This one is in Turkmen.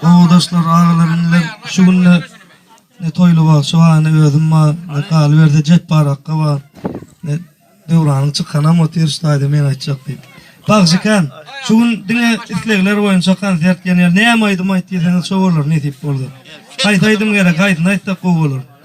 Obadaşlar, agalar, iniler, şu günde ne Toýly bagşy bar, ne özüm bar, ne galyberse Jepbar akga bar, ne Döwranyň çykanam otyr şu taýda men aýtjak diýip. Bagşy kän. Şu gün diňe islegler boýunça konsert gelýär. Näme aýdym aýt diýseňiz şo bolar nesip bolsa. Haýsy aýdym gerek, haýsyny aýtsak gowy bolar.